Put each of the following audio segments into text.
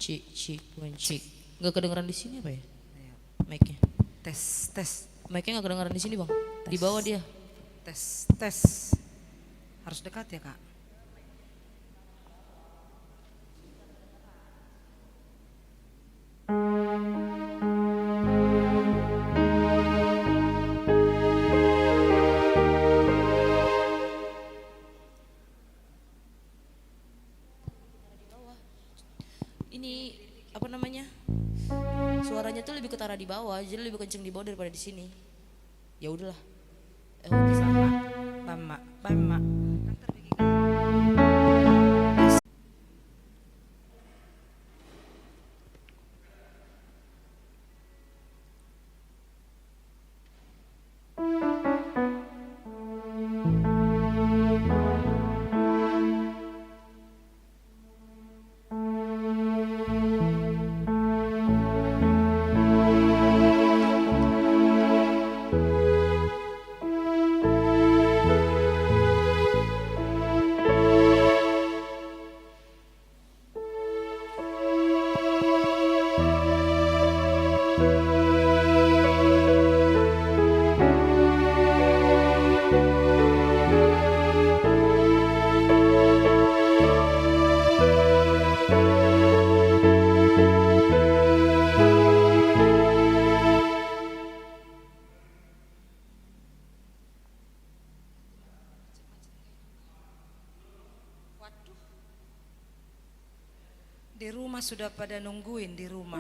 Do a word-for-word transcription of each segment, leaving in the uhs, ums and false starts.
Cek, cek, one, cek. Nggak kedengeran di sini apa ya? Iya. Mic-nya. Tes, tes. Mic-nya nggak kedengeran di sini, Bang. Di bawah dia. Tes, tes. Harus dekat ya, Kak. Ini, apa namanya? Suaranya tuh lebih ketara di bawah, jadi lebih kenceng di bawah daripada di sini. Ya udahlah. Eh, oke, sama. Bamma, bamma. Di rumah sudah pada nungguin di rumah.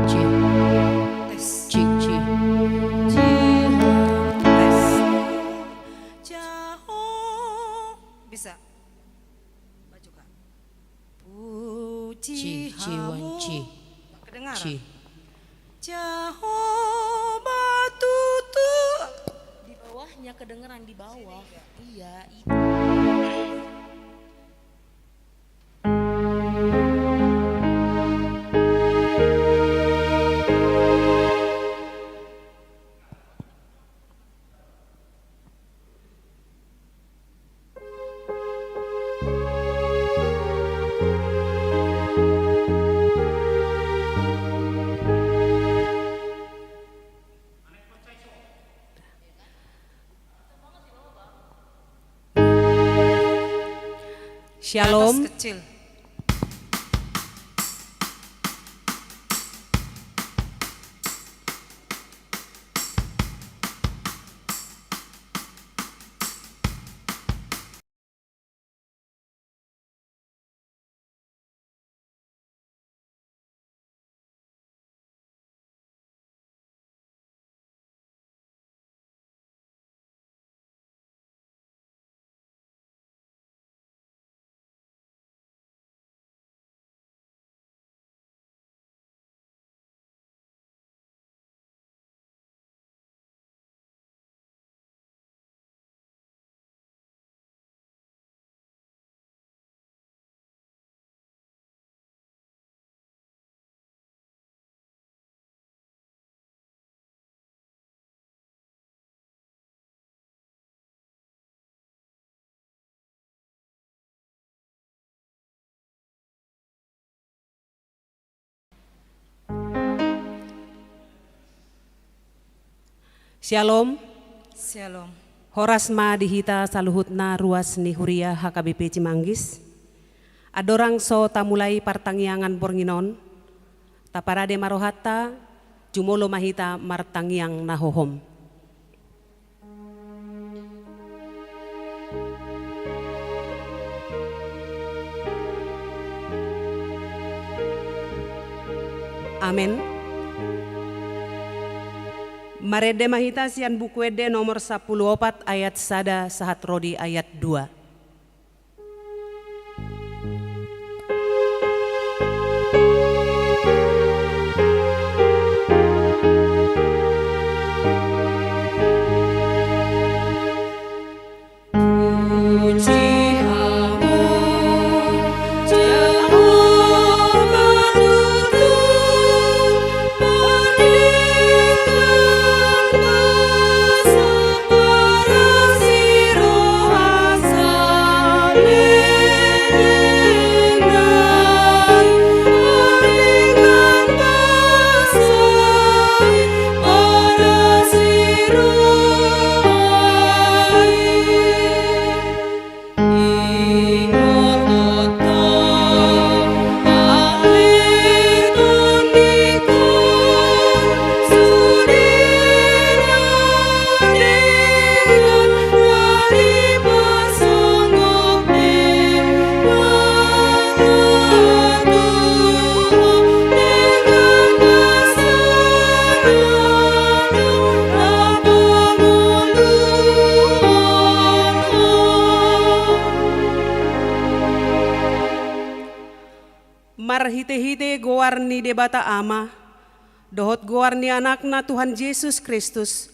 Cek. Tes. Cek, cek. Cek. Tes. Jaho. Bisa. Maju, Kak. Puji hamu. Cek, cek, one, cek. Kedengaran? Cek. Jaho batutu. Di bawahnya kedengeran, di bawah. Iya, itu. Syalom. Atas kecil. Syalom. Syalom. Horas ma di hita saluhutna ruas ni huria H K B P Cimanggis. Andorang so tamulai partangiangan borngin on, taparade ma rohanta, jumolo ma hita martangiang na hohom. Amen. Marende ma hita sian Buku Ende nomor sampulu opat ayat sada sahat ro di ayat dua. Marhite-hite goar ni Debata Ama, dohot goar ni Anakna Tuhan Jesus Kristus,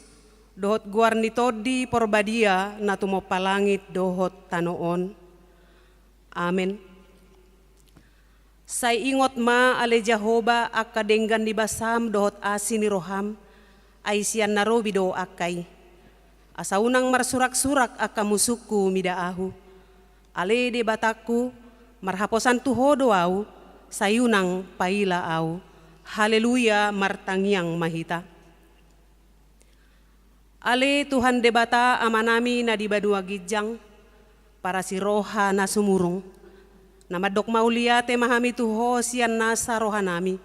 dohot goar ni Tondi Porbadia na tumompa langit dohot tano on. Amen. Sai ingot ma ale Jahowa angka denggan ni basam dohot asi ni roham, ai sian na robi do angka i. Asa unang marsurak-surak angka musungku mida ahu. Ale Debatangku, marhaposan tu Ho do ahu, sai unang paila ahu. Haleluya, martangiang ma hita. Ale Tuhan Debata Amanami na di banua ginjang, parasi roha na sumurung, na mandok mauliate ma hami tu Ho sian nasa rohanami,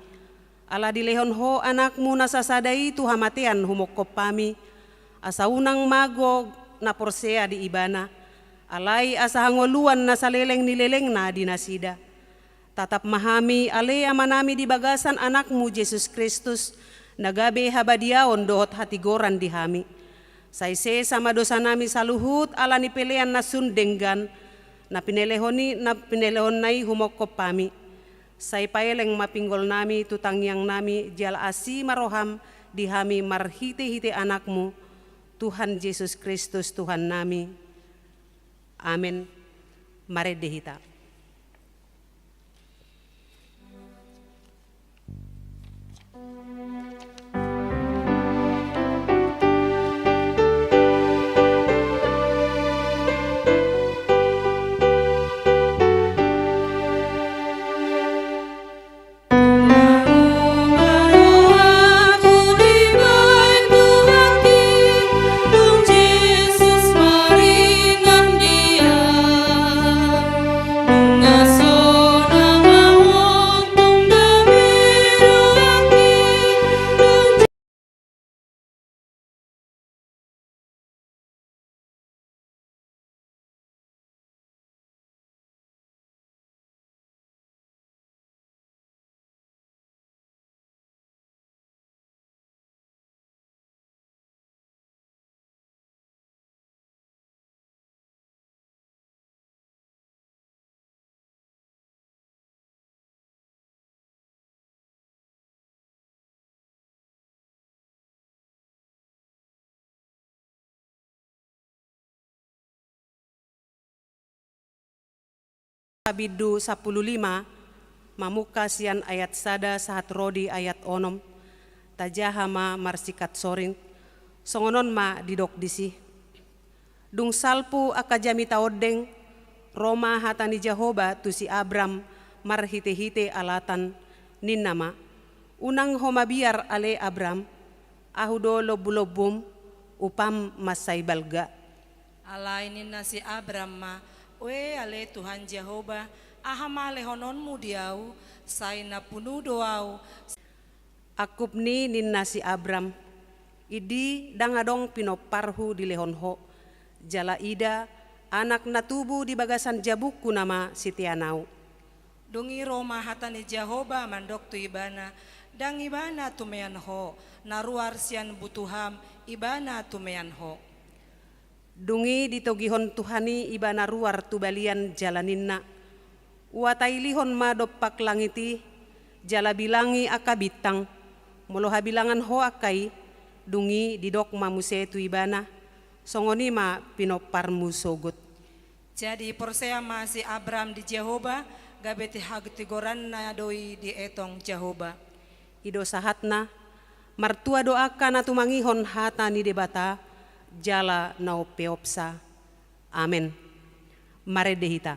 ala dilehon Ho Anakmu na sasada i tu hamatean humongkop hami, asa unang mago na porsea di Ibana, alai asa hangoluan na saleleng ni lelengna di nasida. Tatap ma hami ale Amanami di bagasan Anakmu Jesus Kristus, na gabe habadiaon dohot hatigoran di hami. Sai sesa ma dosanami saluhut ala ni pelean na sun denggan, na pinelehon i, na pinelehonna i humongkop hami. Sai paeleng ma pinggolnami tu tangiangnami, jala asi ma roham di hami marhite-hite Anakmu, Tuhan Jesus Kristus Tuhannami. Amen. Marende hita. Bindu sampulu lima, mamungka sian ayat sada sahat ro di ayat onom, tajaha ma marsingkat soring, songon on ma didok disi. Dung salpu angka jamita ondeng, ro ma hata ni Jahowa tu si Abram marhite-hite alatan, ninna ma, "Unang ho mabiar ale Abram, ahu do lombu-lombum, upam mansai balga." Alai ninna si Abram ma, "Ue ale Tuhan Jahowa, aha ma lehononmu di ahu, sai na punu do ahu?" Angkup ni ninna si Abram, "Indi ndang adong pinomparhu dilehon ho, jala ida, anak na tubu di bagasan jabungku nama sitean ahu." Dung i ro ma hata ni Jahowa mandok tu ibana, "Ndang ibana tumean ho, na ruar sian butuham ibana tumean ho." Dung i ditogihon Tuhan i ibana ruar tu balian jala ninna, "Ua tailihon ma dompak langit i, jala bilangi angka bintang, molo habilangan ho angka i." Dung i didok ma muse tu ibana, "Songon i ma pinomparmu sogot." Jadi porsea ma si Abram di Jahowa, gabe hatigoranna do i dietong Jahowa. I do sahatna, martua do angka na tumangihon hata ni Debata, jala na umpeopsa. Amen. Marende hita.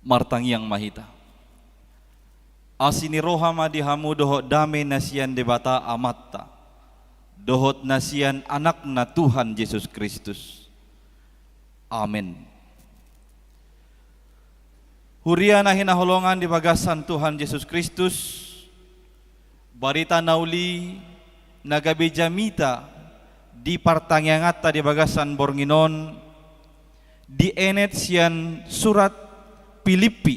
Martangiang ma hita. Asi ni roha ma di hamu dohot dame na sian Debata Amanta, dohot na sian Anakna Tuhan Jesus Kristus. Amen. Huria na hinaholongan di bagasan Tuhan Jesus Kristus, barita na uli na gabe jamita di partangianganta di bagasan borngin on, dienet sian surat Pilippi,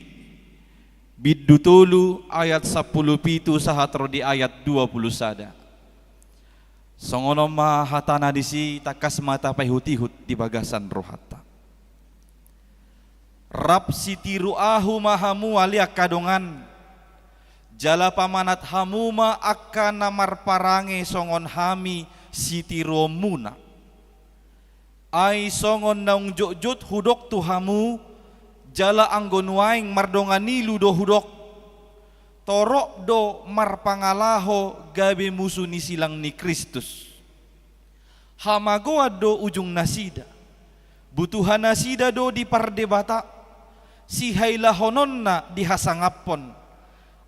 bindu tolu ayat sampulu pitu sahat ro di ayat dua pulu sada. Songon on ma hatana disi, tangkas ma tapaihut-ihut di bagasan rohanta. Rap sitiru ahu ma hamu ale angka dongan, jala pamanat hamu ma angka na marparange songon hami sitiruonmuna. Ai songon naung jotjot hudok tu hamu, jala anggo nuaeng mardongan ilu do hudok, torop do marpangalaho gabe musu ni silang ni Kristus. Hamagoan do ujung nasida. Butuha nasida do dipardebata, sihailahononna dihasangaphon,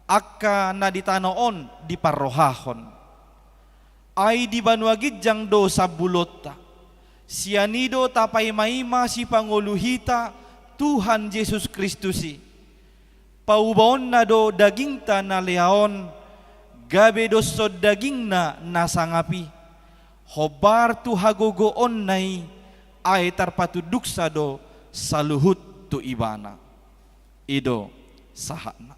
angka na di tano on diparrohahon. Ai di banua ginjang do sambulonta. Sian i do tapaima-ima sipangolu hita Tuhan Jesus Kristus i. Paubaonna do dagingta na lea on, gabe doshon dagingna na sangap i. Hombar tu hagogoonna i, ai tarpatunduksa do saluhut tu ibana. I do sahatna.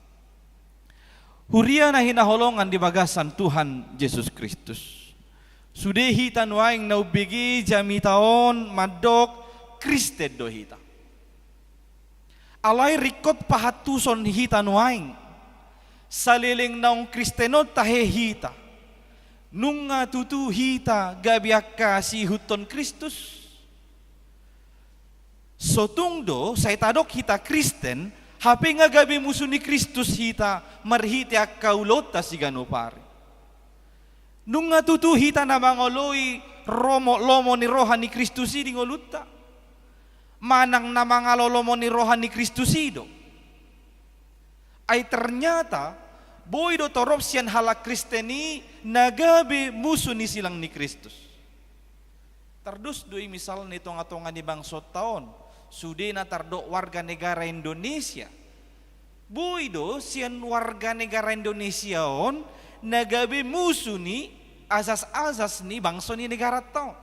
Huria na hinaholongan di bagasan Tuhan Jesus Kristus. Sude hita nuaeng na umbege jamita on mandok Kristen do hita. Alai ringkot pahantuson hita nuaeng, saleleng naung Kristen on tahe hita, nunga tutu hita gabe angka siihuthon Kristus? So tung do sai tadok hita Kristen, hape nga gabe musu ni Kristus hita marhite angka ulaonta siganup ari. Nunga tutu hita na mangoloi romo, lomo ni roha ni Kristus i di ngolunta? Manang na mangalo lomo ni roha ni Kristus i do? Ai ternyata, boi do torop sian halak Kristen i na gabe musu ni silang ni Kristus. Tardus do i misalna di tonga-tonga ni bangsonta on, sude na tardok warga negara Indonesia. Boi do sian warga negara Indonesia on na gabe musu ni asas-asas ni bangso ni negaranta on.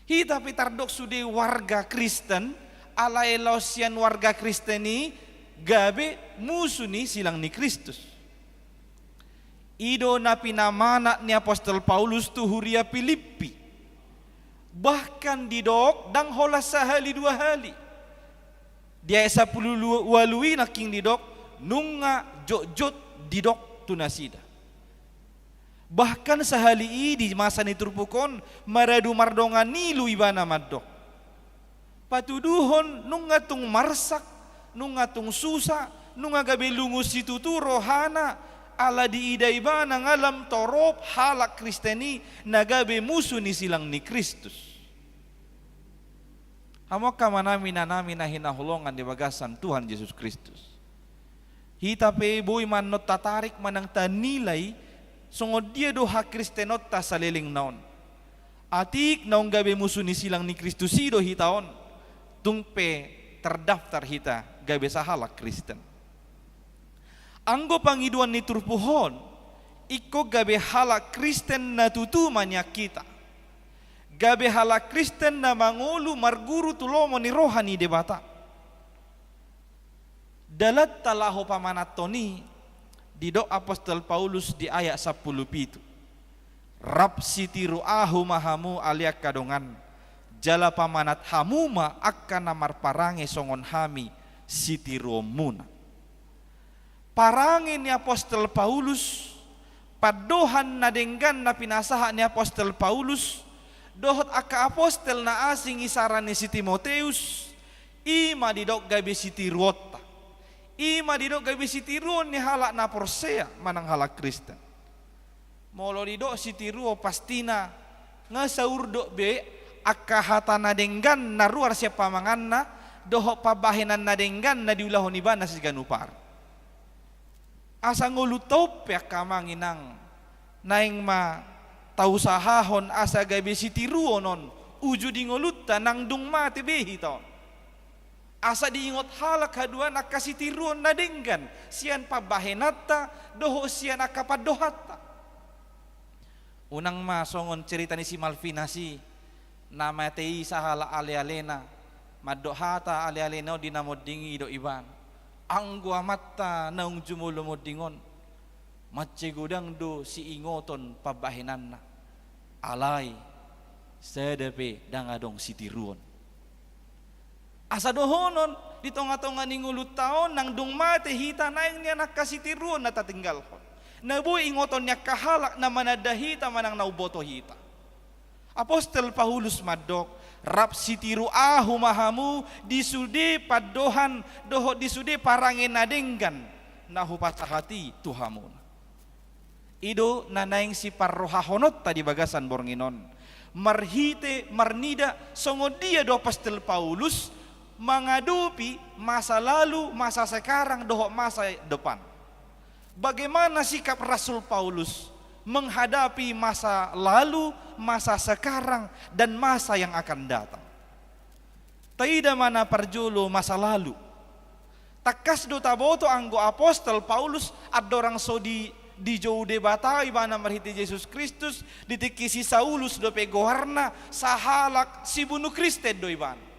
Hita pe tardok sude warga Kristen, alai laos sian warga Kristen i gabe musu ni silang ni Kristus. I do na pinamanat ni apostel Paulus tu huria Pilippi. Bahkan didok ndang holan sahali dua hali. Di ayat sampulu ualu i nangkin didok, nunga jotjot didok tu nasida. Bahkan sahali i di masa ni turpuk on, maradu mardongan ilu ibana mandok, patuduhon nunga tung marsak, nunga tung susa, nunga gabe lungun situtu rohana, ala diida ibana nga lam torop halak Kristen i na gabe musu ni silang ni Kristus. Hamu angka amanami, inanami na hinaholongan di bagasan Tuhan Jesus Kristus. Hita pe boi ma annon tatarik manang tanilai songon dia do hakristenonta saleleng na on. Atik naung gabe musu ni silang ni Kristus i do hita on, tung pe tardaftar hita gabe sahalak Kristen. Anggo pangidoan ni turpuk on, ingkon gabe halak Kristen na tutu ma nian hita. Gabe halak Kristen na mangolu marguru tu lomo ni roha ni Debata. Dalanta laho pamanathon i, didok apostel Paulus di ayat sampulu pitu. Rap sitiru ahu ma hamu ale angka dongan, jala pamanat hamu ma angka na marparange songon hami sitiruonmuna. Parange ni apostel Paulus, pandohan na denggan na pinasahat ni apostel Paulus dohot angka apostel na asing isara ni si Timoteus, i ma didok gabe sitiruonta. I ma didok gabe sitiruon ni halak na porsea manang halak Kristen. Molo didok sitiruon, pastina nga saurdot be angka hata na denggan na ruar sian pamanganna, dohot pambahenan na denggan na diulahon ibana siganup ari. Asa ngolunta on pe angka amang inang, naeng ma tausahahon asa gabe sitiruon on, uju di ngolunta nang dung mate be hita on. Asa diingot halak haduan angka sitiruon na denggan, sian pambahenanta, dohot sian angka pandohanta. Unang ma songon cerita ni si Malvinas i, na mate i sahalak alealena, mandok hata alealena on di na monding i, didok ibana: Anggo amanta naung jumolo monding on, mansai godang do siingoton pambahenanna, alai sada pe ndang adong sitiruon. Asa dohonon, di tongatonga ni ngolunta on, nang dung mate hita, naeng nian angka sitiruon na tatinggalhon, na boi ingoton ni angka halak na mananda hita manang na umboto hita. Apostel Paulus mandok: Rap sitiru ahu ma hamu di sude pandohan dohot di sude parange na denggan na hupasahat i tu hamuna. I do na naeng siparrohahononta di bagasan borngin on, marhite marnida songon dia do apostel Paulus mangadopi masa lalu, masa sekarang, dohot masa depan. Bagaimana sikap Rasul Paulus menghadapi masa lalu, masa sekarang, dan masa yang akan datang? Taida ma na parjolo, masa lalu. Tangkas do taboto anggo apostel Paulus andorang so di, dijou Debata ibana marhite Jesus Kristus, di tingki si Saulus dope goarna, sahalak sibunu Kristen do ibana.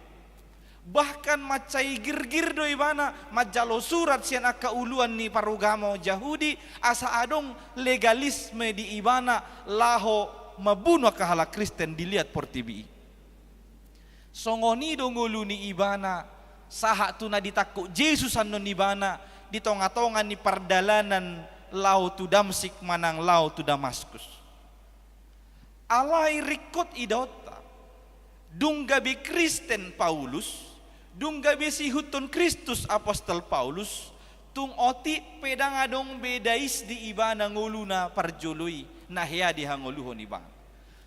Bahkan mansai girgir do ibana manjalo surat sian angka uluan ni parugamo Jahudi, asa adong legalisme di ibana laho mambunu angka halak Kristen di liat portibi i. Songon i do ngolu ni ibana, sahat tu na ditangkup Jesus annon ibana di tongatonga ni pardalanan laho tu Damsyik manang laho tu Damaskus. Alai ringkot idaonta, dung gabe Kristen Paulus, dung gabe siihuthon Kristus apostel Paulus, tung otik pe ndang adong be dais di ibana ngoluna parjolo i na hea dihangoluhon ibana.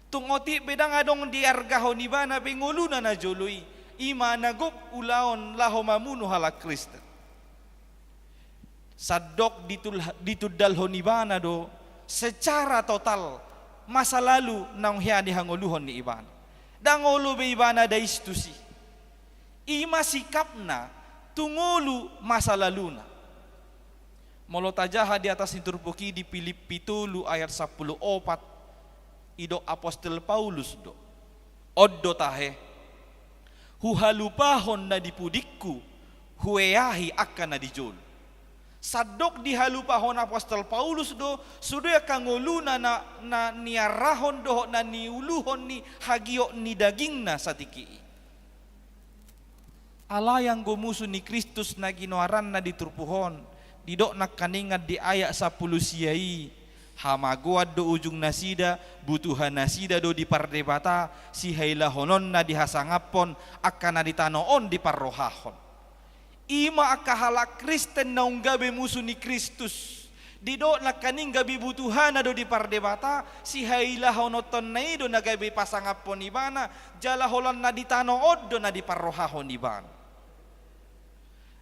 Tung otik pe ndang adong diargahon ibana be ngoluna na jolo i, i ma na gok ulaon laho mamunu halak Kristen. Sandok ditul-, ditundalhon ibana do secara total masa lalu naung hea dihangoluhon ni ibana. Ndang olo be ibana dais tusi. I ma sikapna tu ngolu masa laluna. Molo tajaha di atas ni turpuk i, di Pilippi tolu ayat sampulu opat, didok apostel Paulus do: On do tahe, huhalupahon na di pudingku, hueahi angka na di jolo. Sandok dihalupahon apostel Paulus do sude angka ngoluna na, na niarahon dohot na niuluhon ni hagiot ni dagingna satingki i. Alai anggo musu ni Kristus na ginoaranna di turpuk on, didok nangkaningan di ayat sampulu sia i: Hamagoan do ujungnasida, butuhanasida do dipardebata, sihailahononna dihasangaphon, angka na di tano on diparrohahon. I ma angka halak Kristen naung gabe musu ni Kristus. Didok nangkaning gabe butuhana do dipardebata, sihailahononna i do na gabe pasangaphon ibana, jala holan na di tano on do na diparrohahon ibana.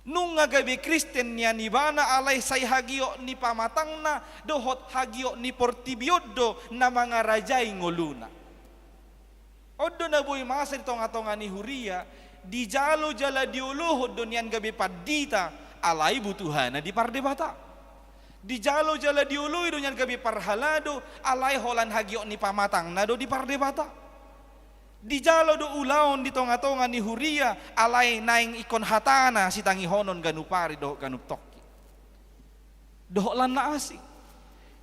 Nunga gabe Kristen nian ibana, alai sai hagiot ni pamatangna dohot hagiot ni portibi on do na mangarajai ngoluna. On do na boi masa di tongatonga ni huria, dijalo jala diolohon do nian gabe pandita, alai butuhana dipardebata. Dijalo jala dioloi do nian gabe parhalado, alai holan hagiot ni pamatangna do dipardebata. Dijalo do ulaon di tongatonga ni huria, alai naeng ingkon hatana sitangihonon ganup ari dohot ganup tongkin. Dohot lan na asing.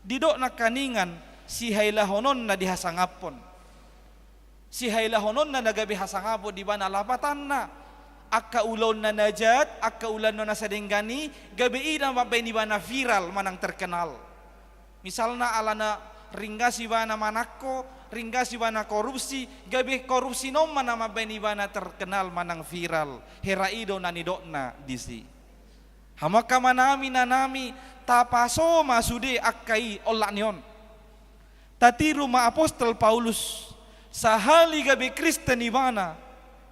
Didok nangkaningan, sihailahononna dihasangaphon. Sihailahononna na gabe hasangapon di ibana, lapatanna, angka ulaonna na jat, angka ulaonna na sadenggan i, gabe i na mambaen ibana viral manang terkenal. Misalna alana ringgas ibana manangko, ringgas ibana korupsi, gabe korupsina on ma na mambaen ibana terkenal manang viral. Hera i do na nidokna disi. Hamu angka amanami, inanami, tapaso ma sude angka i olat ni on. Tatiru ma apostel Paulus, sahali gabe Kristen ibana,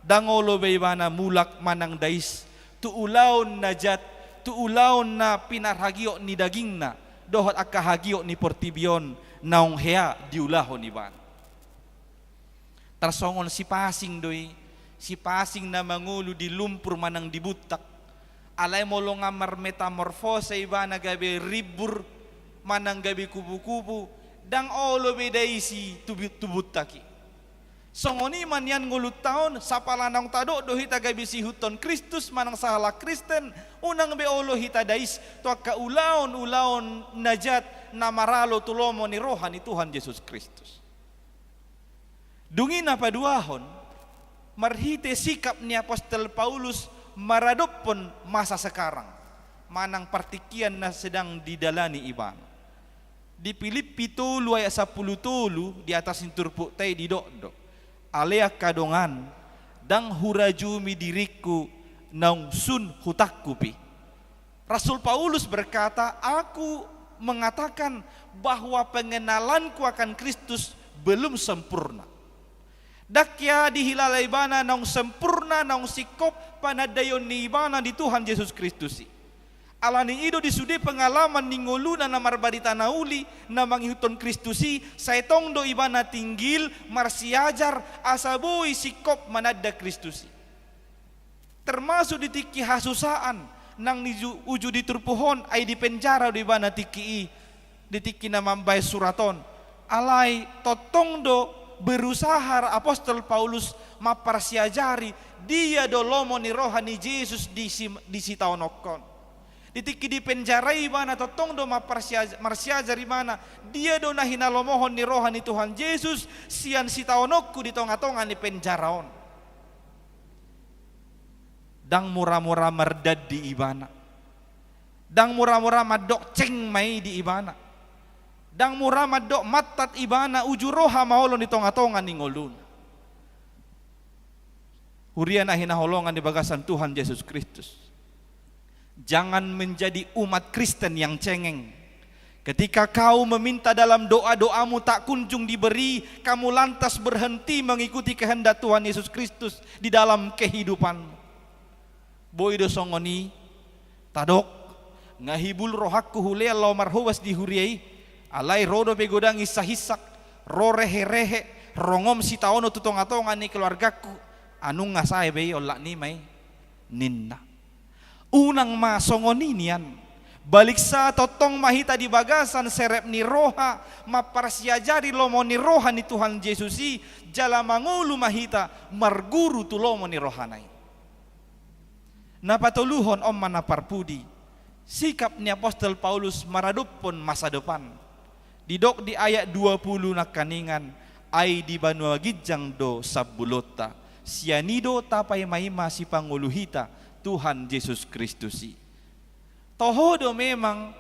Ndang olo be ibana mulak manang dais tu ulaon na jat, tu ulaon na pinarhagiot ni dagingna dohot angka hagiot ni portibi on naung hea diulahon ibana. Tarsongon sipasing do i, sipasing na mangolu di lumpur manang di buntak. Alai molo nga marmetamorfosa ibana gabe rimbur manang gabe kupu-kupu, ndang olo be dais i tu bu-, tu buntak i. Songon i ma nian ngolunta on, sapala naung tadok do hita gabe siihuthon Kristus manang sahalak Kristen, unang be olo hita dais tu angka ulaon-ulaon na jat na maralo tu lomo ni roha ni Tuhan Jesus Kristus. Dung i na paduahon, marhite sikap ni apostel Paulus maradophon masa sekarang, manang partingkian na sedang didalani ibana. Di Pilippi tolu ayat sampulu tolu, di atas ni turpukta i didok do: Ale angka dongan, ndang hurajumi diringku naung sun hutangkup i. Rasul Paulus berkata, "Aku mengatakan bahwa pengenalanku akan Kristus belum sempurna." Ndang hea dihilala ibana naung sempurna, naung singkop panandaion ni ibana di Tuhan Jesus Kristus i. Alani i do di sude pengalaman ni ngoluna na marbarita na uli, na mangihuthon Kristus i, sai tong do ibana tinggil marsiajar asa boi singkop mananda Kristus i. Termasuk di tingki hasusaan, nang di ju-, uju di turpuk on, ai di penjara do ibana tingki i, di tingki na mambahen surat on. Alai tongtong do berusaha apostel Paulus mamparsiajari dia do lomo ni roha ni Jesus di si-, di sitaononhon. Di tingki di penjara i ibana tongtong do mamparsia-, marsiajar ibana, dia do na hinalomohon ni roha ni Tuhan Jesus sian sitaononku di tonga-tonga ni penjara on. Ndang mura-mura mardandi ibana. Ndang mura-mura mandok ceng ma i di ibana. Ndang mura mandok mattat ibana, uju roha ma holong di tonga-tonga ni ngoluna. Huria na hinaholongan di bagasan Tuhan Jesus Kristus. Jangan menjadi umat Kristen yang cengeng. Ketika kau meminta dalam doa-doamu tak kunjung diberi, kamu lantas berhenti mengikuti kehendak Tuhan Yesus Kristus di dalam kehidupanmu. Boi do songon i, tadok, nga hibul rohangku hulean laho marhobas di huria i, alai ro dope godang insak-insak, ro rehe-rehe, ro ngom sitaonon tu tonga-tonga ni keluargangku, nunga sae be i, olat ni ma i, ninna. Unang ma songon i nian. Baliksa tongtong ma hita di bagasan serep ni roha, mamparsiajari lomo ni roha ni Tuhan Jesus i, jala mangolu ma hita marguru tu lomo ni rohana i. Na patoluhon, on ma na parpudi, sikap ni apostel Paulus maradophon masa depan. Didok di ayat dua pulu nangkaningan, ai di banua ginjang do sambulonta, sian i do tapaima-ima sipangolu hita Tuhan Jesus Kristus i. Toho do memang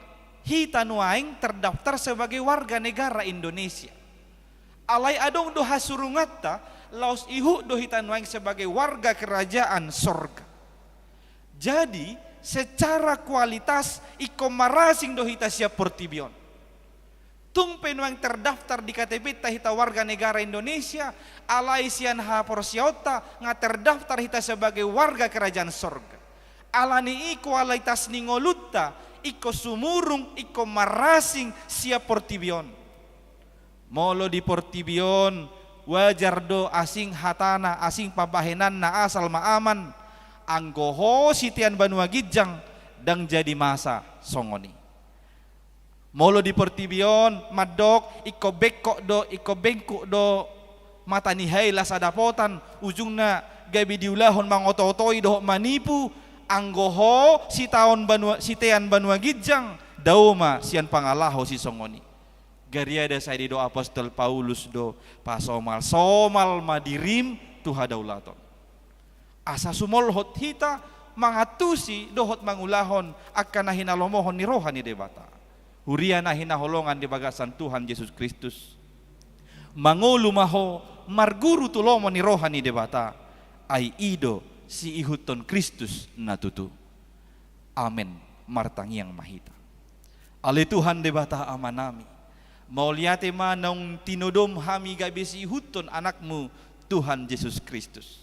hita nuaeng terdaftar sebagai warga negara Indonesia. Alai adong do hasurunganta, laos ihut do hita nuaeng sebagai warga kerajaan sorga. Jadi, secara kualitas ingkon marasing do hita sian portibi on. Tung pe nuaeng terdaftar di K T P-ta hita warga negara Indonesia, alai sian haporseaonta nga terdaftar hita sebagai warga kerajaan sorga. Alani i kualitas ni ngolunta ingkon sumurung, ingkon marasing sian portibi on. Molo di portibi on, wajar do asing hatana, asing pambahenanna, asal ma aman. Anggo ho sitean banua ginjang, ndang jadi masa songon i. Molo di portibi on, mandok, ingkon bengkok do, ingkon bengkok do mata ni haila sadapotan, ujungna gabe diulahon mangoto-otoi dohot manipu. Anggo ho sitaon banua, sitean banua ginjang, dao ma sian pangalaho sisongon i. Gariada sai didok apostel Paulus do, pasomal-somal ma dirim tu hadaulaton. Asa sumolhot hita mangantusi dohot mangulahon angka na hinalomohon ni roha ni Debata. Huria na hinaholongan di bagasan Tuhan Jesus Kristus. Mangolu ma ho marguru tu lomo ni roha ni Debata, ai i do siihuthon Kristus na tutu. Amen. Martangiang ma hita. Ale Tuhan Debata Amanami, mauliate ma naung tinodom hami gabe siihuthon Anakmu Tuhan Jesus Kristus.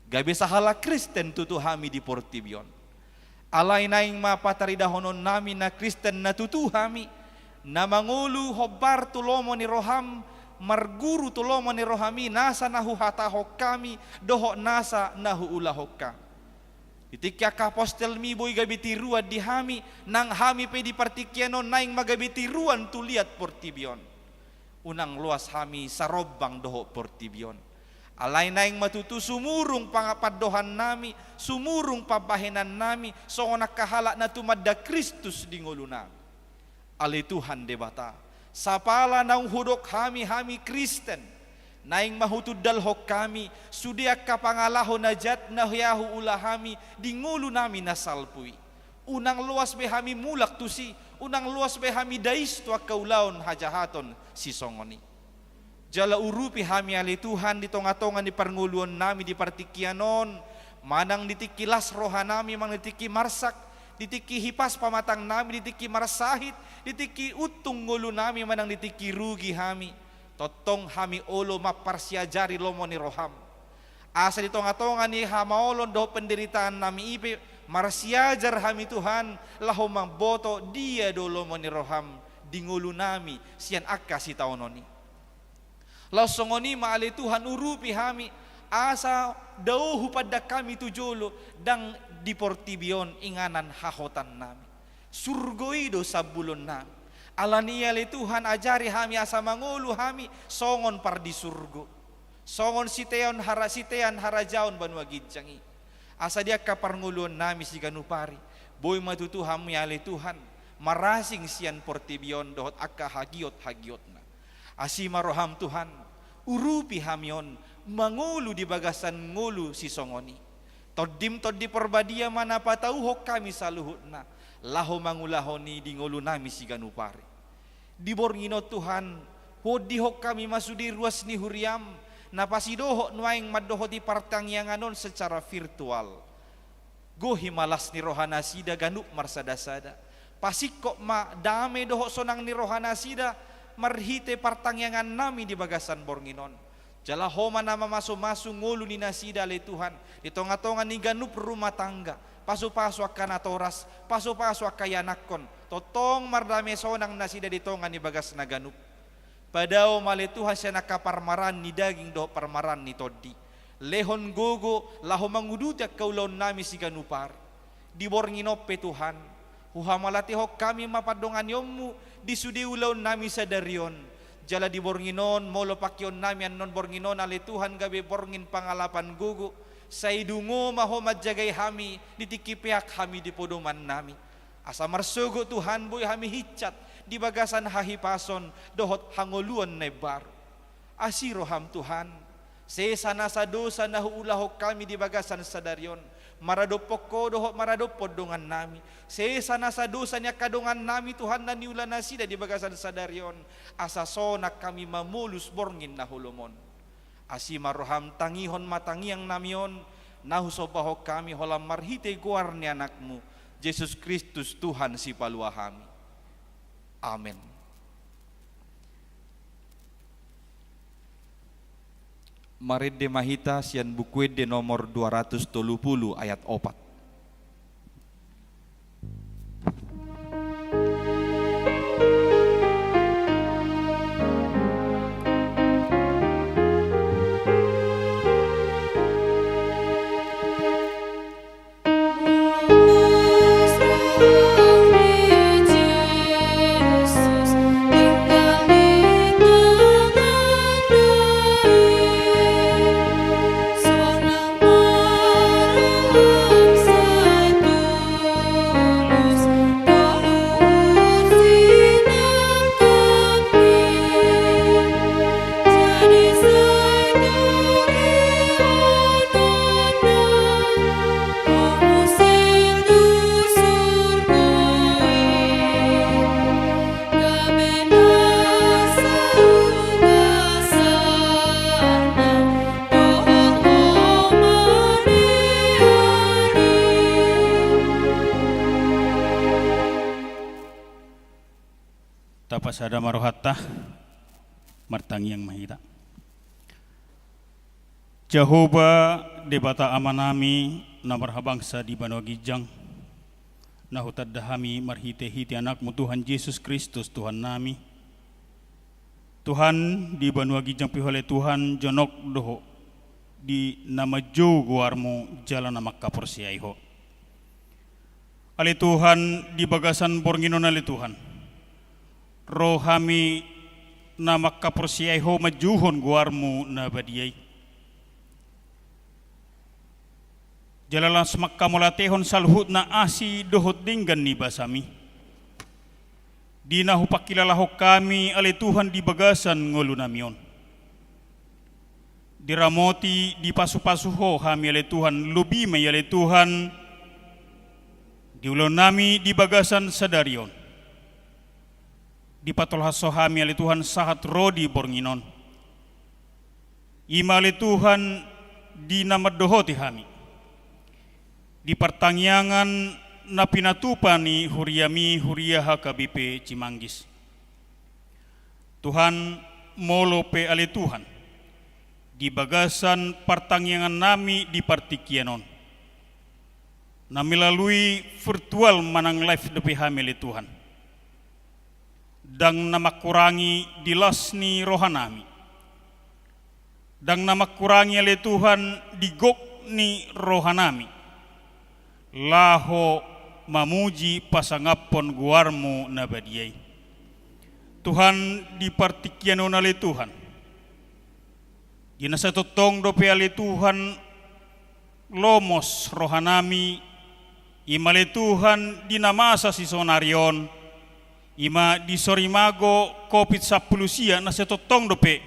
Gabe sahalak Kristen tutu hami di portibi on. Alai naeng ma pataridahononnami na Kristen na tutu hami, na mangolu hombar tu lomo ni roham, marguru tu lomo ni roham i nasa na huhatahon hami, dohot nasa na huulahon hami. Di tingki angka apostelmi boi gabe tiruan di hami, nang hami pe di partingkian on naeng ma gabe tiruan tu liat portibi on. Unang loas hami sarombang dohot portibi on. Alai naeng ma tutu sumurung panga-, pandohannami, sumurung pambahenannami, songon angka halak na tumanda Kristus di ngolunami. Ale Tuhan Debata, sapala naung hudok hami, hami Kristen, naeng ma hutundalhon hami sude angka pangalaho na jat na hea huula hami di ngolunami na salpu i. Unang loas be hami mulak tusi, unang loas be hami dais tu angka ulaon hajahaton sisongon i. Jala urupi hami ale Tuhan di tongatonga ni parngoluonnami di partingkian on, manang di tingki las rohanami, manang di tingki marsak, di tingki hipas pamatangnami, di tingki marsahit, di tingki untung ngolunami, manang di tingki rugi hami. Tongtong hami olo mamparsiajari lomo ni roham. Asa di tongatonga ni hamaolon dohot penderitaannami i pe, marsiajar hami Tuhan, laho mamboto dia do lomo ni roham di ngolunami sian angka sitaonon i. Laos songon i ma ale Tuhan urupi hami, asa dao hupandang hami tu jolo, ndang di portibi on inganan hahotannami. Surgo i do sambulonnami. Alani i ale Tuhan ajari hami asa mangolu hami songon pardisurgo. Songon sitean hara-, sitean harajaon banua ginjang i. Asa di angka parngoluonnami siganup ari, boi ma tutu hami ale Tuhan, marasing sian portibi on dohot angka hagiot-hagiotna. Asi ma roham Tuhan, urupi hami on, mangolu di bagasan ngolu sisongon i. Tondim Tondi Parbadia ma na patauhon hami saluhutna, laho mangulahon i di ngolunami siganup ari. Di borngin on Tuhan, huondihon hami ma sude ruas ni huriam, na pasidohot nuaeng mandohoti partangiangan on secara virtual. Gohi ma las ni rohanasida ganup marsadasada. Pasingkop ma dame dohot sonang ni rohanasida marhite partangiangannami di bagasan borngin on. Jala Ho ma na mamasumasu ngolu ni nasida ale Tuhan, di tongatonga ni ganup rumah tangga, pasupasu angka natoras, pasupasu angka ianakhon, tongtong mardame sonang nasida di tonga ni bagasna ganup. Padao ma ale Tuhan sian angka parmaraan ni daging dohot parmaraan ni tondi. Lehon gogo laho manguduti angka ulaonnami siganup ari. Di borngin on pe Tuhan, huhamalatehon hami ma pandonganionmu di sude ulaonnami sadari on. Jala di borngin on, molo pangkeonnami annon borngin on ale Tuhan gabe borngin pangalapan gogo, sai dungo ma Ho manjagai hami di tingki peak hami di podomannami. Asa marsogot Tuhan boi hami hinsat di bagasan hahipason dohot hangoluan na imbaru. Asi roham Tuhan, sesa nasa dosa na huulahon hami di bagasan sadari on, maradophon Ho dohot maradophon dongannami, sesa nasa dosa ni angka dongannami Tuhan na niula nasida di bagasan sadari on, asa sonang hami mamolus borngin na holom on. Asi ma roham, tangihon ma tangiangnami on, na husombahon hami holan marhite goar ni Anakmu, Jesus Kristus Tuhan sipalua hami. Amen. Marende ma hita sian Buku Ende nomor dua ratus tolu pulu ayat opat. Tapasada ma rohanta, martangiang ma hita. Jahowa, Debata Amanami, na marhabangsa di banua ginjang, na hutanda hami marhitehite Anakmu Tuhan Jesus Kristus, Tuhannami. Tuhan, di banua ginjang pe Ho ale Tuhan, jonok do Ho di na manjou goarMu jala na mangkaporseai Ho. Ale Tuhan, di bagasan borngin on ale Tuhan, ro hami na mangkaporseai Ho manjouhon goarMu na badia i. Jala laos manghamauliatehon saluhutna asi dohot denggan ni basaMi, di na hupangkilalahon hami ale Tuhan di bagasan ngolunami on. Diramoti, dipasupasu Ho hami ale Tuhan, lobi ma i ale Tuhan, di ulaonnami di bagasan sadari on. Dipatolhas Ho hami ale Tuhan sahat ro di borngin on. I ma ale Tuhan di na mandohoti hami di partangiangan na pinatupa ni huriaMi, huria H K B P Cimanggis. Tuhan, molo pe ale Tuhan, di bagasan partangiangannami di partingkian on, na melalui virtual manang live dope hami ale Tuhan, ndang na mangkurangi di las ni rohanami. Ndang na mangkurangi ale Tuhan di gok ni rohanami, laho mamuji pasangaphon goarMu na badia i. Tuhan, di partingkian on ale Tuhan, di na sai tongtong dope ale Tuhan, lomos rohanami, i ma ale Tuhan di na masa sisaonari on, i ma di sorimago covid sampulu sia na sai tongtong dope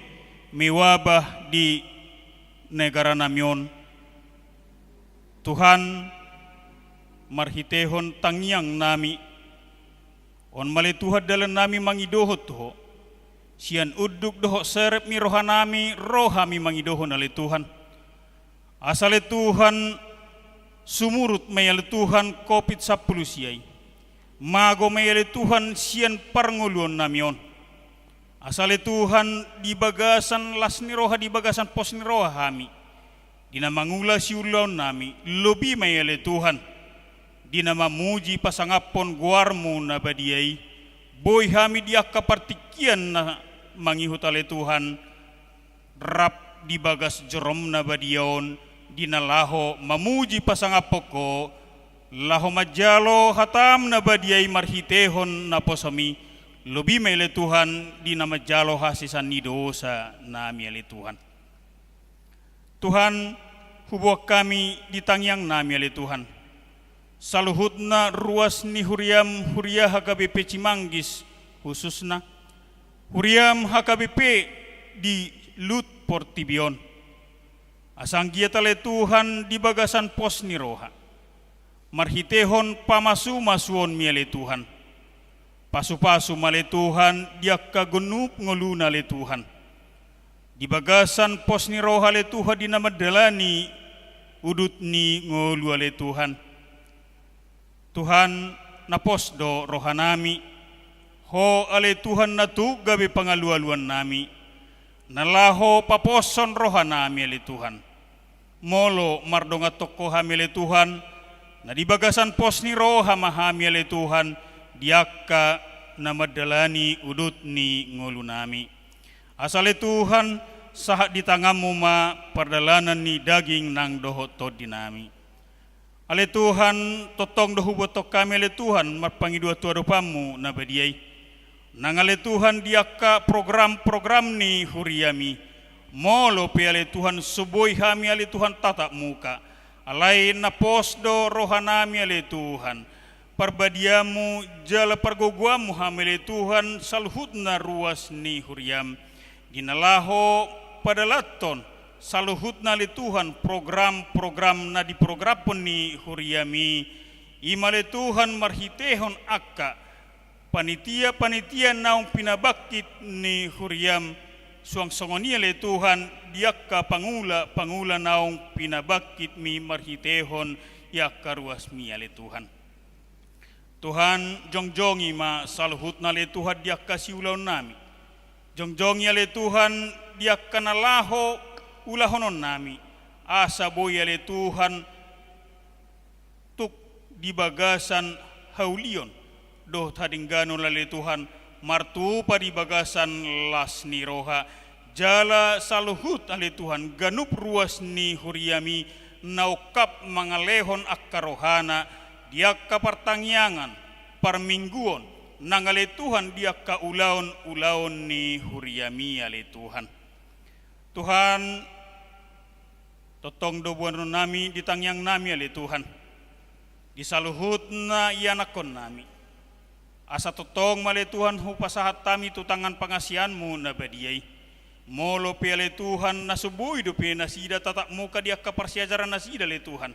mewabah di negaranami on. Tuhan, marhitehon tangiangnami, on ma ale Tuhan dalannami mangidohon tu Ho. Sian unduk dohot serep ni rohanami ro hami mangidohon ale Tuhan. Asa ale Tuhan, sumurut ma i ale Tuhan covid sampulu sia i. Mago ma i ale Tuhan sian parngoluonnami on. Asa ale Tuhan di bagasan las ni roha, di bagasan pos ni roha hami di na mangula siulaonnami, lobi ma i ale Tuhan di na mamuji pasangaphon goarMu na badia i. Boi hami di angka partingkian na mangihut ale Tuhan, rap di bagas joroM na badia on, di na laho mamuji pasangaphon Ho, laho manjalo hataM na badia i marhitehon naposoMi, lobi ma i ale Tuhan di na manjalo hasesaan ni dosanami ale Tuhan. Tuhan, huboan hami di tangiangnami ale Tuhan, saluhutna ruas ni huriaM, huria H K B P Cimanggis khususna, huriaM H K B P di luhut portibi on. Asa anggiat ale Tuhan di bagasan pos ni roha, marhitehon pamasumasuonMi ale Tuhan, pasupasu ma ale Tuhan di angka ganup ngoluna ale Tuhan, di bagasan pos ni roha ale Tuhan di na mandalani udut ni ngolu ale Tuhan. Tuhan, na pos do rohanami, Ho ale Tuhan na tuk gabe pangalualuannami, na laho paposhon rohanami ale Tuhan. Molo mardongan tongko hami ale Tuhan, na di bagasan pos ni roha ma hami ale Tuhan, di angka na mandalani udut ni ngolunami. Asa ale Tuhan, sahat di tanganMu ma pardalanan ni daging nang dohot tondinami. Ale Tuhan, tongtong do huboan hami ale Tuhan marpangidoan tu adopanMu na badia i. Nang ale Tuhan di angka program-program ni huriaMi. Molo pe ale Tuhan so boi hami ale Tuhan tatap muka, alai na pos do rohanami ale Tuhan. ParbadiaonMu jala pargogoonMu hami ale Tuhan saluhutna ruas ni huriaM. Di na laho padalanhon saluhutna ale Tuhan program-program na diprogramhon ni huriaMi, i ma ale Tuhan marhitehon angka panitia-panitia naung pinabangkit ni huriaM, suang songon i ale Tuhan di angka pangula-pangula naung pinabangkitMi marhitehon i angka ruasMi ale Tuhan. Tuhan, jongjongi ma saluhutna ale Tuhan di angka siulaonnami. Jongjongi ale Tuhan di angka na laho ulahononnami. Asa boi ale Tuhan tuk di bagasan haulion dohot hadengganon ale Tuhan, martupa di bagasan las ni roha, jala saluhut ale Tuhan ganup ruas ni huriami na ungkap mangalehon angka rohana di angka partangiangan, parmingguon, nang ale Tuhan di angka ulaon-ulaon ni huriami ale Tuhan. Tuhan, tongtong do boanonnami di tangiangnami ale Tuhan, di saluhutna ianakkonnami. Asa tongtong ma ale Tuhan hupasahat hami tu tangan pangasianmu na badia i. Molo pe ale Tuhan na so boi dope nasida tatap muka di angka parsiajaran nasida ale Tuhan,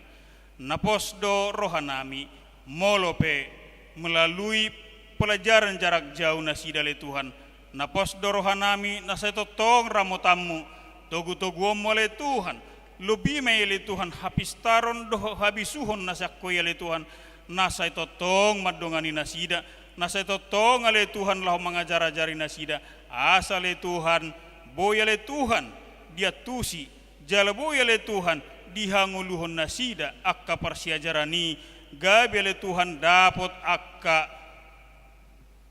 na pos do rohanami, molo pe melalui pelajaran jarak jauh nasida ale Tuhan, na pos do rohanami na sai tongtong ramotanmu, togutoguonmu ale Tuhan, lobi ma i ale Tuhan hapistaron dohot habisuhon na sai angkoi ale Tuhan, na sai tongtong mandongani nasida, na sai tongtong ale Tuhan laho mangajarajari nasida. Asa ale Tuhan, boi ale Tuhan diantusi, jala boi ale Tuhan dihangoluhon nasida angka parsiajaran i, gabe ale Tuhan dapot angka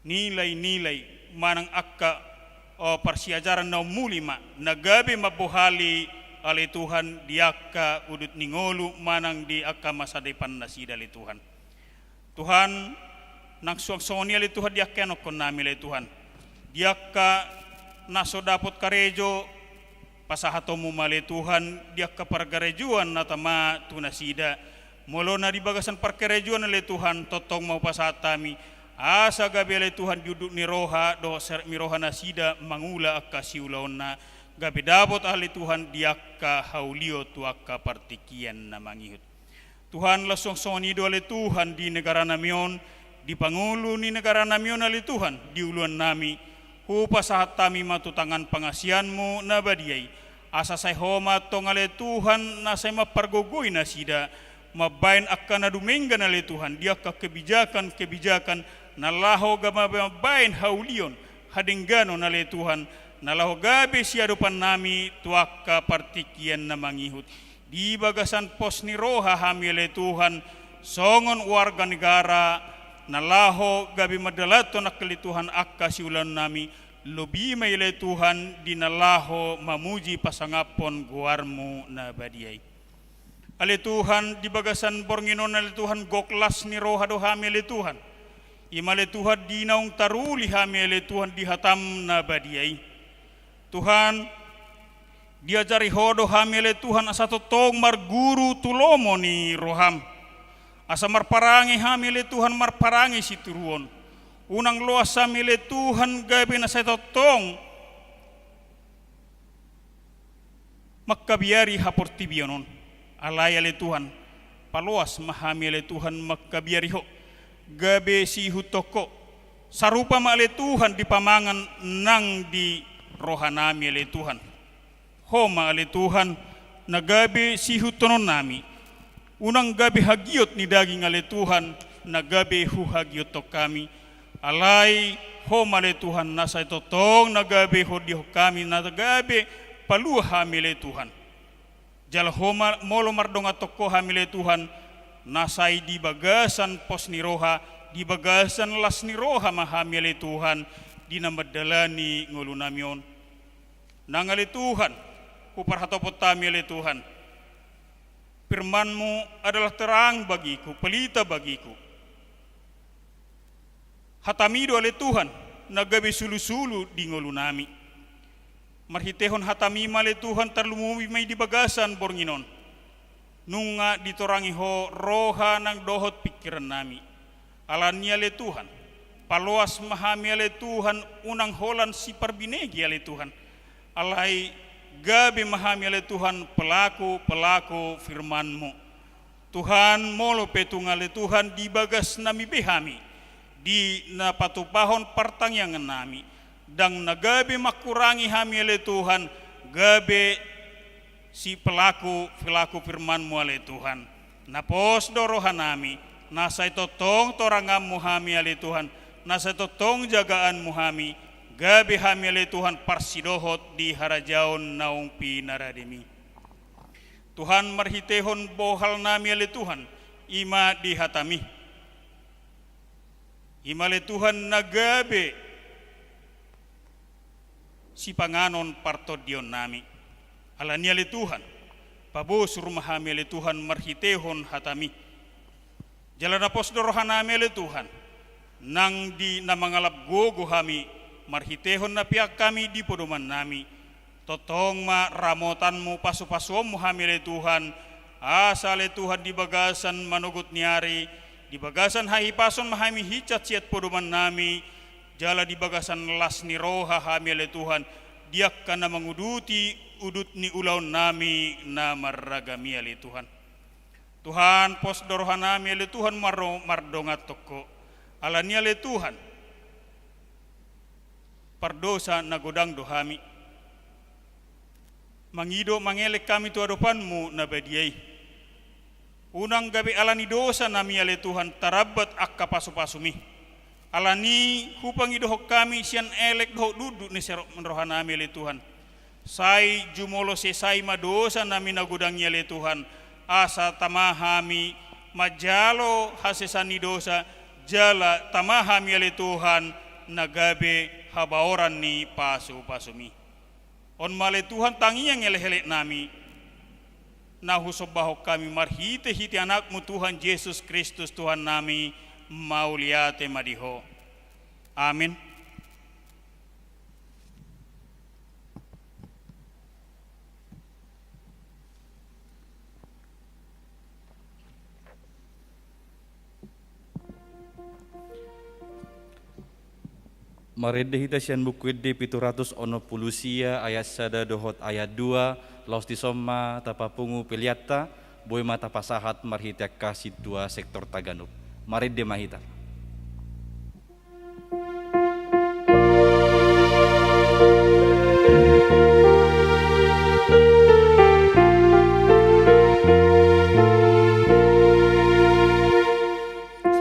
nilai-nilai manang angka, o, parsiajaran na umuli ma, na gabe mambohali ale Tuhan di angka udut ni ngolu manang di angka masa depan nasida ale Tuhan. Tuhan, nang suang songon i ale Tuhan di angka ianakkonnami ale Tuhan, di angka na so dapot karejo, pasahatonmu ma ale Tuhan di angka parkarejoan na tama tu nasida. Molo na di bagasan parkarejoan ale Tuhan, tongtong ma hupasahat hami, asa gabe ale Tuhan di unduk ni roha dohot serep ni roha nasida mangula angka siulaonna, gabe dapot ale Tuhan di angka haulion tu angka partingkian na mangihut. Tuhan, laos suang songon i do ale Tuhan di negaranami on, di pangulu ni negaranami on ale Tuhan, di uluannami, hupasahat hami ma tu tangan pangasianmu na badia i, asa sai Ho ma antong ale Tuhan na sai mampargogoi nasida, mambahen angka na dumenggan ale Tuhan di angka kebijakan-kebijakan na laho gabe mambahen haulion, hadengganon ale Tuhan, na laho gabe siadopannami tu angka partingkian na mangihut. Di bagasan pos ni roha hami ale Tuhan, songon warga negara na laho gabe mandalanhon angka ale Tuhan angka siulaonnami, lobi ma i ale Tuhan di na laho mamuji pasangaphon goarmu na badia i. Ale Tuhan, di bagasan borngin on ale Tuhan, gok las ni roha do hami ale Tuhan. I ma ale Tuhan di naung taruli hami ale Tuhan di hatam na badia i. Tuhan, diajari Ho do hami ale Tuhan asa tongtong marguru tu lomo ni roham. Asa marparange hami ale Tuhan marparange sitiruon. Unang loas hami ale Tuhan gabe na sai tongtong mangkabiari haportibion on. Alai ale Tuhan, paloas ma hami ale Tuhan mangkabiari Ho, gabe siihuthon Ho. Sarupa ma ale Tuhan di pamangan nang di rohanami ale Tuhan. Ho ma ale Tuhan na gabe siihuthononnami. Unang gabe hagiot ni daging ale Tuhan na gabe huhagiothon hami. Alai Ho ma ale Tuhan na sai tongtong na gabe hondihon hami, na gabe palua hami ale Tuhan. Jala Ho ma, molo mardonganhon Ho hami ale Tuhan, na sai di bagasan pos ni roha, di bagasan las ni roha ma hami ale Tuhan, di na mandalani ngolunami on. Nang ale Tuhan, huparhatopot hami ale Tuhan. Firman-Mu adalah terang bagiku, pelita bagiku. Hatam-Mi do ale Tuhan, na gabe sulusulu di ngolunami. Marhitehon hatam-Mi ma ale Tuhan, tarlumobi ma i di bagasan borngin on. Nunga ditorangi Ho roha nang dohot pingkirannami. Alani i ale Tuhan, paloas ma hami ale Tuhan, unang holan siparbinege ale Tuhan. Alai gabe ma hami ale Tuhan pelaku-pelaku firman-Mu. Tuhan, molo pe tung ale Tuhan di bagasnami be hami, di na patupahon partangiangannami, ndang na gabe mangkurangi hami ale Tuhan, gabe sipelaku-pelaku firman-Mu ale Tuhan. Na pos do rohanami, na sai tongtong torangan-Mu hami ale Tuhan, na sai tongtong jagaan-Mu hami, gabe hami ale Tuhan parsidohot di harajaon naung pinaradem-Mi. Tuhan, marhitehon bohal nami ale Tuhan, i ma di hataMi. I ma ale Tuhan na gabe sipanganon partondion nami. Alani i ale Tuhan, pabosur ma hami ale Tuhan marhitehon hataMi. Jala na pos do roha nami ale Tuhan, nang di na mangalap gogo hami, marhitehon na peak hami di podoman nami. Tongtong ma ramotanMu, pasupasuonMu hami ale Tuhan, asa ale Tuhan di bagasan manogot ni ari, di bagasan hahipason ma hami hinsat sian podoman nami, jala di bagasan las ni roha hami ale Tuhan, di angka na manguduti udut ni ulaon nami na marragam i ale Tuhan. Tuhan, pos do roha nami ale Tuhan marro-, mardongan tongko. Alani i ale Tuhan, pardosa na godang do hami. Mangido mangelek hami tu adopanMu na badia i. Unang gabe alani dosa nami ale Tuhan tarambat angka pasupasuMi. Alani i hupangidohon hami sian elek dohot dundut ni serep ni roha nami ale Tuhan. Sai jumolo sesai ma dosa nami na godang i ale Tuhan, asa tama hami manjalo hasesaan ni dosa, jala tama hami ale Tuhan na gabe habaoran ni pasupasuMi. On ma ale Tuhan tangiang elekelek nami, na husombahon hami marhitehite AnakMu Tuhan Jesus Kristus Tuhan nami, mauliate ma di Ho. Amin. Marende hita sian Buku Ende pitu ratus onom pulu sia, ayat sada dohot ayat dua, laos dison ma tapapungu peleanta, boi ma tapasahat marhite angka sintua sektorta ganup. Marende ma hita.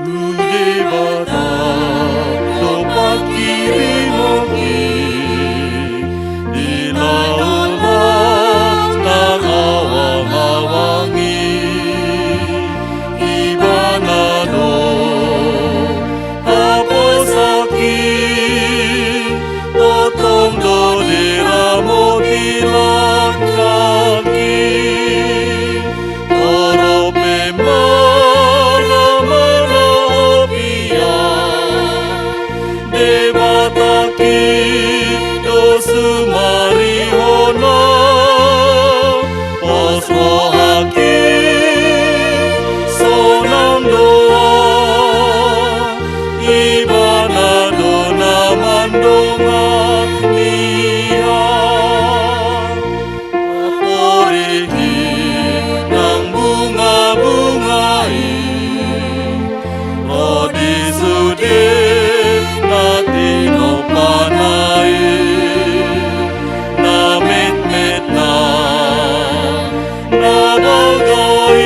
Tu Debata do pangkirimon i di laut na awang-awang i, Ibana do haposan i, tongtong do diramoti langkang i. Torop pe ma na manaopi i, Debata i do sumarihona, pos roha i sonang do ahu, Ibana do na mandongani ahu. Apori i nang bunga-bunga i, ro di sude na tinompana i, na metmet nang na balga i,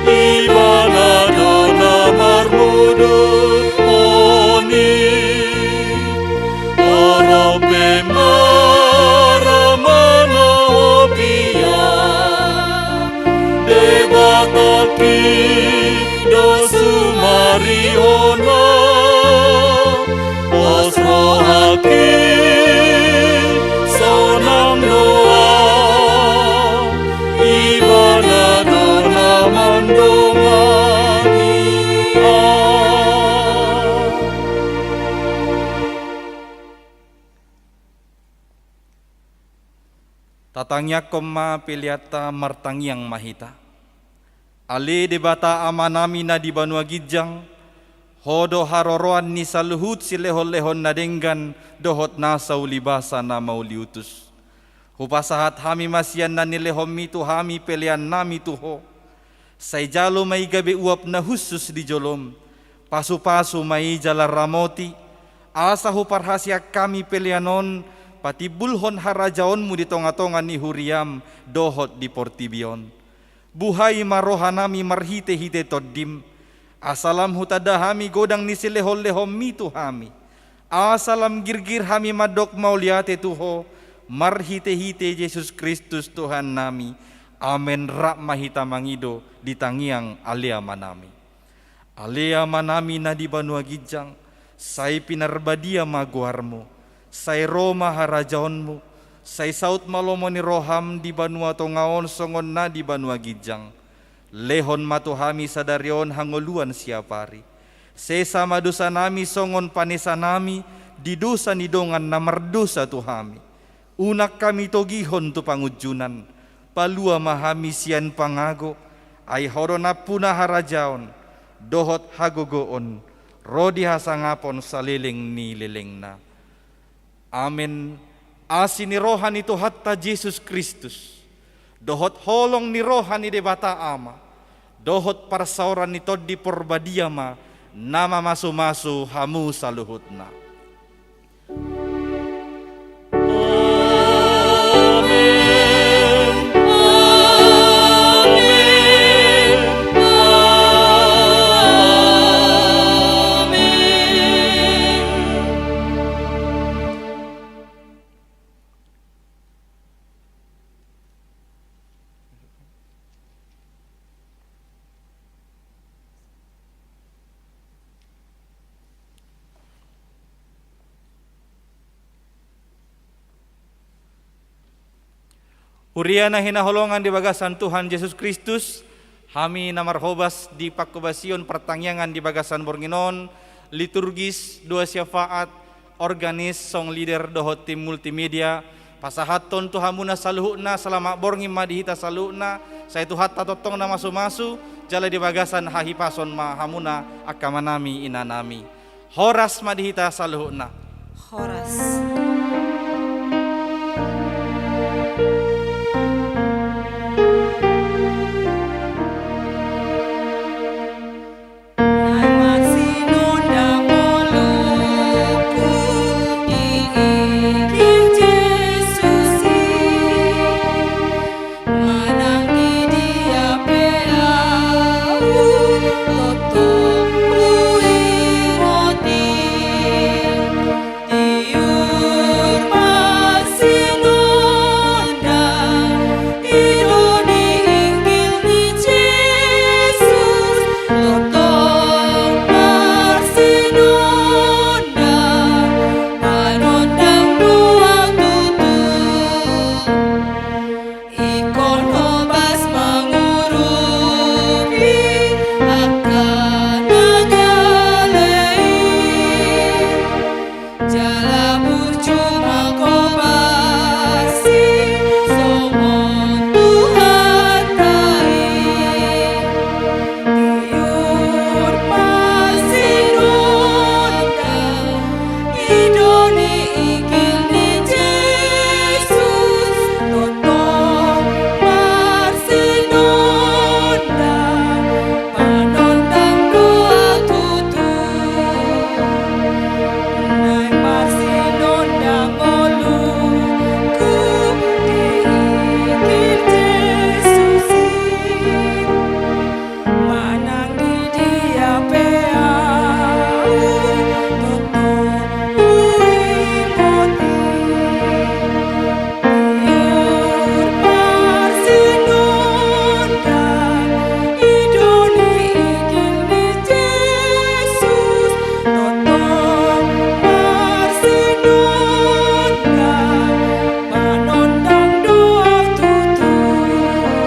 Ibana do na marmuduthon i. Torop pe ma na manaopi i, Debata i do sumarihona, pos roha i sonang do ahu, Ibana do na mandongani ahu. Tatangiangkon ma peleanta, martangiang ma hita. Ale Debata Amanami na di banua ginjang, Ho do haroroan ni saluhut silehon-lehon na denggan dohot nasa ulibasa na mauliutus. Hupasahat hami ma sian na nilehonMi tu hami peleannami tu Ho. Sai jalo ma i gabe uap na hushus di joloM. Pasu-pasu ma i jala ramoti, asa huparhaseang hami pelean on patimbulhon harajaonMu di tonga-tonga ni huriaM dohot di portibi on. Buhai ma rohanami marhite-hite TondiM, asa lam hutanda hami godang ni silehon-lehonMi tu hami. Asa lam girgir hami mandok mauliate tu Ho, Marhite-hite Jesus Kristus Tuhannami. Amen. Rap ma hita mangido di tangiang Ale Amanami. Ale Amanami na di banua ginjang, sai pinarbadia ma goarmu, sai ro ma harajaonmu, sai saut ma lomo ni roham di banua tonga on songon na di banua ginjang. Lehon ma tu hami sadari on hangoluan siapari. Sesa ma dosanami songon panesanami di dosa ni dongan na mardosa tu hami. Unang hami togihon tu pangunjunan, palua ma hami sian pangago, ai Ho do nampuna harajaon, dohot hagogoon, ro di hasangapon saleleng ni lelengna. Amen. Asi ni roha ni Tuhanta Jesus Kristus, dohot holong ni roha ni Debata Ama, dohot parsaoran ni Tondi Porbadia ma na mamasu-masu hamu saluhutna. Huria na hinaholongan di bagasan Tuhan Jesus Kristus, hami na marhobas di panghobasion partangiangan di bagasan borngin on, liturgis, dua syafaat, organis, song leader dohot tim multimedia, pasahathon tu hamuna saluhutna, selamat borngin ma di hita saluhutna, sai Tuhanta tongtong na masu-masu, jala di bagasan hahipason ma hamuna angka amanami inanami. Horas ma di hita saluhutna. Horas.